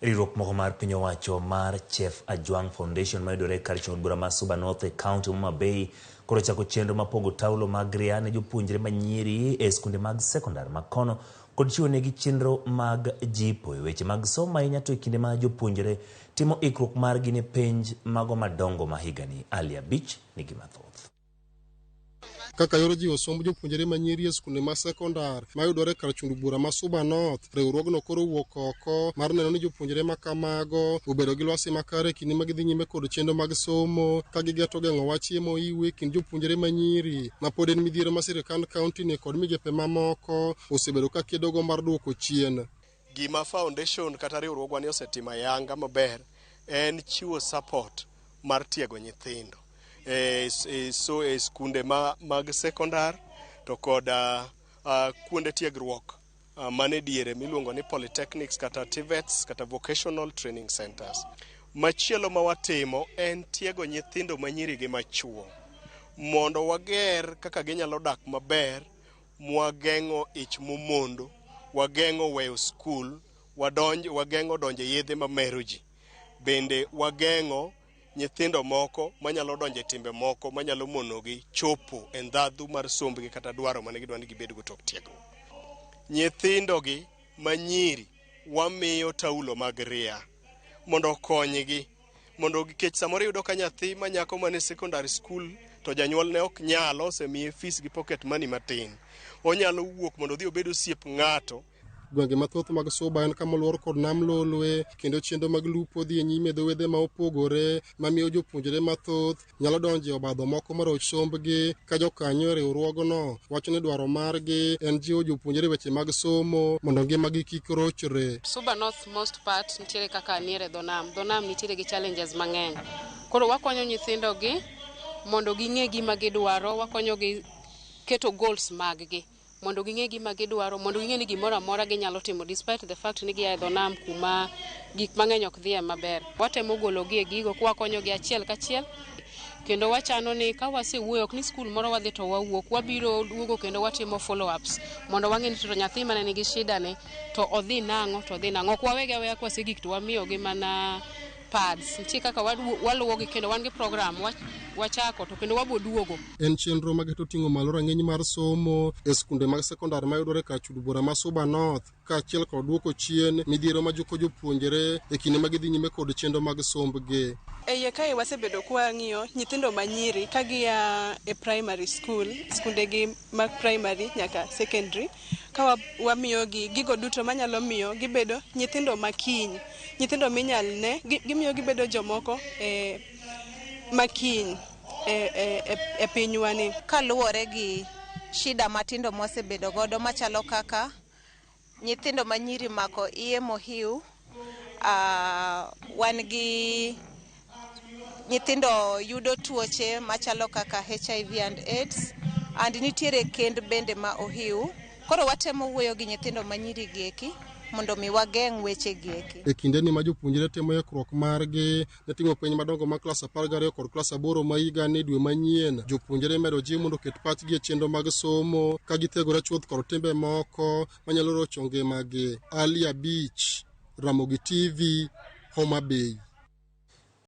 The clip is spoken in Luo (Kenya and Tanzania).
Riwruok moko mar piny owacho mar Chef Ajwang Foundation mayudore e kar chung' od bura ma Suba North e kaunti Homa Bay koro ochako chenro mar pogo taulo mag ria ne jopuonjre manyiri e skunde mag sekondar ma kono kod chiwo negi chenro mag jipo e weche mag somo ahinya to e kinde ma jopuonjre timo ikruok margi ne penj mago madongo ma higani. Ali Abich nigi mathoth. Kaka yor jiwo somb jopuonjre ma nyiri e skunde ma sekondar mayudore kar chund bura ma Suba North, riwruogno koro owuok oko mar neno ni jopuonjre ma kamago obedo gi lwasi makare e kinde ma gidhi nyime kod chenro mag somo ka gigeto geng'o wach MOU e kind jopuonjre ma nyiri ma pod en midhiero ma sirkand kaunti ni kod migepe mamoko osebedo ka kedogo mar duoko chien. Gima foundation kata riwruogwa ni osetimo ayanga maber en chiwo support mar tiego nyithindo e, e, so, e skunde ma, mag sekondar to koda kuonde tiegruok mane diere miluongo ni polytechnics kata TVETs kata vocational training centers. Machielo ma watimo en tiego nyithindo manyiri gi machuo mondo wager kaka ginyalo dak maber mwageng'o ich momondo, wageng'o weyo skul, wadonj, wageng'o donjo e yedhe mamero ji. Bende wageng'o nyithindo moko manyalo donjo e timbe moko manyalo monogi chopo e ndhadhu mar sombgi kata dwaro mane gidwa ni gibedgo tok tiegruok. Nyithindogi manyiri wamiyo taulo mag ria mondo okonygi mondo nikech samoro iyudo ka nyathi ma nyako man e secondary school to janyuol ne ok nyalo osemiye fees gi pocket money matin onyalo wuok mondo odhi obed osiep ng'ato. Gwenge mathoth mag Suba en kama oluor kod nam Lolwe kendo chenro mag lupo dhi e nyime e dho wedhe ma opogore mamiyo jopuonjre mathoth nyalo donjo e obadho moko maroch sombgi ka jokanyo e riwruogno wacho ni dwaro margi en jiwo jopuonjre e weche mag somo mondo ngimagi kik rochre. Suba North most part nitiere kaka niere dho nam. Dho nam nitiere gi challenges mang'eny. Koro wakonyo nyithindogi mondo ging'e gima gidwaro, wakonyogi keto goals maggi mondo ging'e gima gidwaro, mondo ging'e ni gimoro amora ginyalo timo despite the fact ni gia e dho nam kuma gik mang'eny ok dhiye maber. Watemo gologi e gigo kwakonyogi achiel kachiel kendo wachano ni ka wasewuoyo ok ni skul moro wadhi to wawuok, wabiro duogo kendo watimo follow ups mondo wang'e ni to nyathi mane nigi shida ni to odhi nang'o to odhi nang'o. Ok wawegi aweya kwasegik to wamiyogi mana pads. Nitie kaka waluwogi kendo wan gi program wachako to kendo wabo duogo. En chenro mageto ting'o malo rang'iny mar somo e skunde mag sekondar mayudore kar chud bura ma Suba North kaachiel kod duoko chien midhiero ma juko jopuonjre e kinde ma gidhi nyime kod chenro mag sombgi. E iye kae wasebedo kwang'iyo nyithindo manyiri ka gia e primary school, skundegi mag primary nyaka secondary, ka wamiyogi gigo duto manyalo miyo gibedo nyithindo makiny, nyithindo minyal ne, gimiyo gibedo jomoko e makiny e pinywani. Kaluwore gi shida matindo mwasebedo godo machalo kaka nyithindo manyiri mako iye mohiu, wan gi nyithindo yudo tuoche machalo kaka HIV and AIDS and nitiere kend bende ma ohiu. Koro watemo wuoyo gi nyithindo manyiri gi eki mondo mi wageng' weche gi eki. E kindeni ma jopuonjre timo ikruok margi ne timo penj madongo mag klas 12 kod klas 8 ma higani dwe manyien, jopuonjre imedo jiw mondo oket pachgi e chenro mag somo ka githegore chuth kod timbe moko manyalo rocho ngimagi. Ali Abich, Ramogi TV, Homa Bay.